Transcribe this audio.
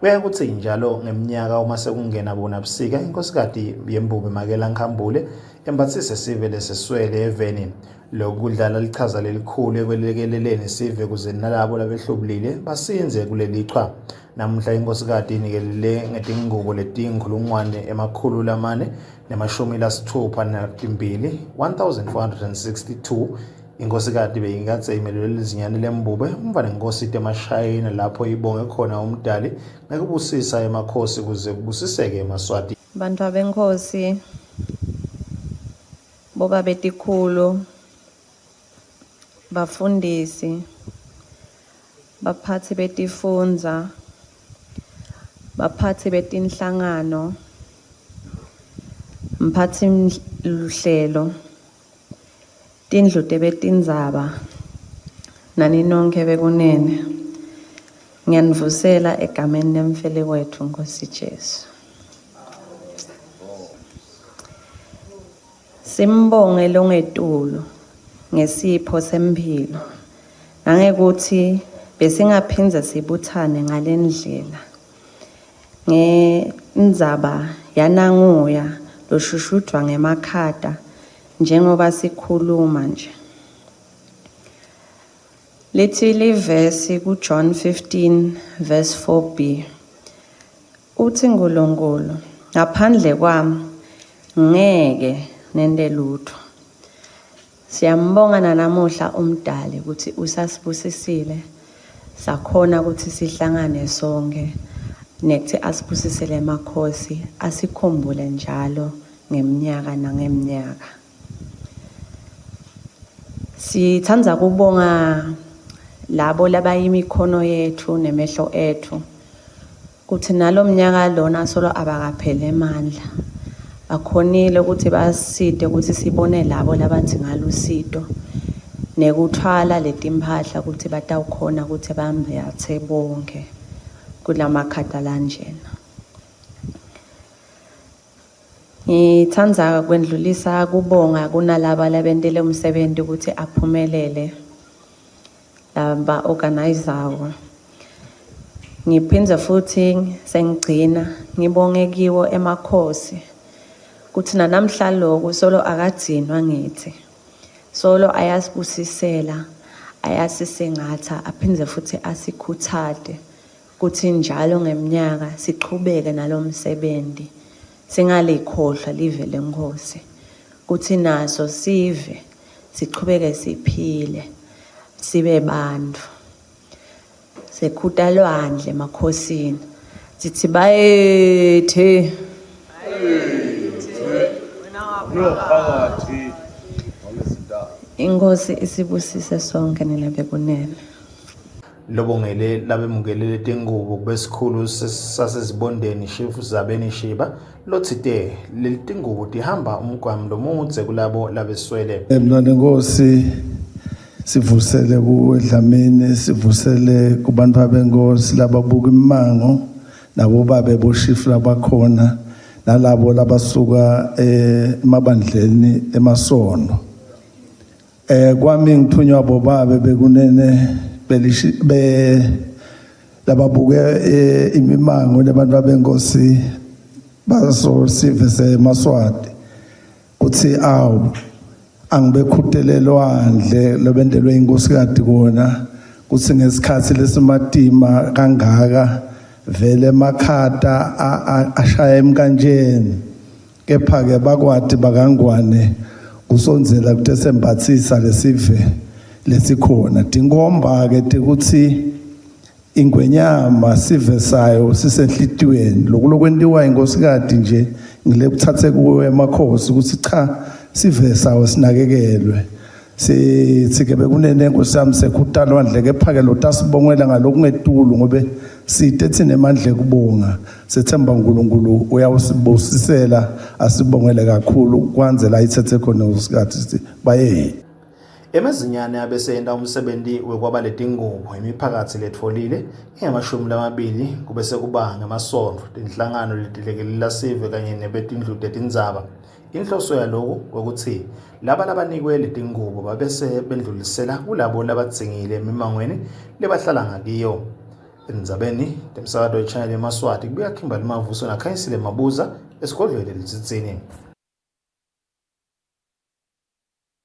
Kuyaye kutsi njalo ngemnyaka uma sekungena bona busika, inkhosikati yembube Makela Nkhambule embatsise sive leseswele eveni. Loku kudlala lichaza lelikhulu ekwelekeleleni sive kuze nalabo labehlubulile basindze kulelichwa. Namuhla inkhosikati inikelele ngetingubo letinkhulungwane 462, 1462. Inkhosikati beyikadze imelelwe lizinyane lembube umntfwanenkhosi Temashayina lapho ibonge khona umdali ngekubusisa emakhosi kuze kubusiseke emaSwati. Bantfwabenkhosi, bobabetikhulu, bafundisi, baphatsi betifundza, baphatsi betinhlangano, mphatsi-luhlelo, tindlu tebetindzaba nani nonkhe bekunene. Ngiyanivusela egameni lemfeli wetfu Nkhosi Jesu. Simbonge longetulu ngesipho semphilo nangekutsi besingaphindze sibuthane ngalendlela ngendzaba yananguya loshushudvwa ngemakhata njengoba sikhuluma nje. Lithi livesi kuJohn 15 verse 4b uthi Nkulunkulu ngaphandle kwami ngeke nente lutho. Siyambonga nanamuhla uMdali ukuthi usasibusisile sakhona ukuthi sihlangane sonke nekuthi asibusisele emakhosi asikhumbule njalo ngeminyaka nangeminyaka. Sithanda kubonga labo labayimikhono yethu nemehlo ethu kuthi nalomnyaka lona solo abakapheli emandla bakhonile ukuthi basite ukuthi sibone labo labadzinga lusito nekuthwala letimpahla ukuthi batawukhona ukuthi bambathe bonke kulamakhada lanjena. Ngithanda kwendlulisa kubonga kunalaba labentele umsebenzi ukuthi aphumelele laba organizako. Ngiphindze futhi sengigcina ngibonge kiwo emakhosi kuthi nanamhla loku solo akadzinwa ngithi solo ayasibusisela ayasisingatha aphindze futhi asikhuthate kutsi njalo ngemnyaka sichubeke nalomsebenti singalikhohlwa live leNkhosi kutsi naso sive sichubeke siphile sibe bantfu sekhuta lwandle emakhosini sithi bayethe Inkosi isibusise sonke nina bekunene. Lobongele labemukele letingubo kubesikhulu sasezibondeni Chief Zabeni Shiba lotsite lelitingubo tihamba umgwami lomudze kulabo labeswele. Mntwana Nkosi sivusele kuwe Dlamini sivusele kubantu benkosi lababuka imimango nabo babe boshifu labakhona nalabo labasuka eh, emabandleni emasono Eh kwami ngithunywa bobabe bekunene belishi be lababuke eh, imimango labantu abenkosi baso sive semaswati kuthi awu angibekhutelelwandle lobendelwe inkosikati kona kuthi ngesikhathi lesimatima kangaka vele emakhata ashaya emkanjeni Kepha-ke bakwati bakaNgwane kusondzela kutesembatsisa lesive lesikhona. Tinkhomba-ke tekutsi ingwenyama sive sayo sisenhlitiyweni. Loku lokwentiwa inkosikati nje ngile kuthathe kuwo emakhosi ukuthi cha sive sawo sinakekelwe. Sithi-ke bekunene nkosi yami sekhutalwandle kepha-ke lotasibongela ngalokungetulu ngobe site thina emandla ekubonga sethemba uNkulunkulu uyawusibusisela asibongele kakhulu kwanze la ithethe khona isikhathi sithi baye Emazinyane abese enta umsebenti wekwaba letingubo imiphakatsi letfolile ingemashumi lamabili kube sekuba ngemasontfo tinhlangano letilekelela sive kanye nebetindlu tetindzaba Inhloso yaloku kwekutsi laba labanikwe letingubo babese bendlulisela kulabo labadzingile emimangweni lebahlala ngakiyo. Endzabeni temsakato wechannel yemaSwati kubuya Kimberly Mavuso naKhanyisile Mabuza esigodlweni eLudzidzini.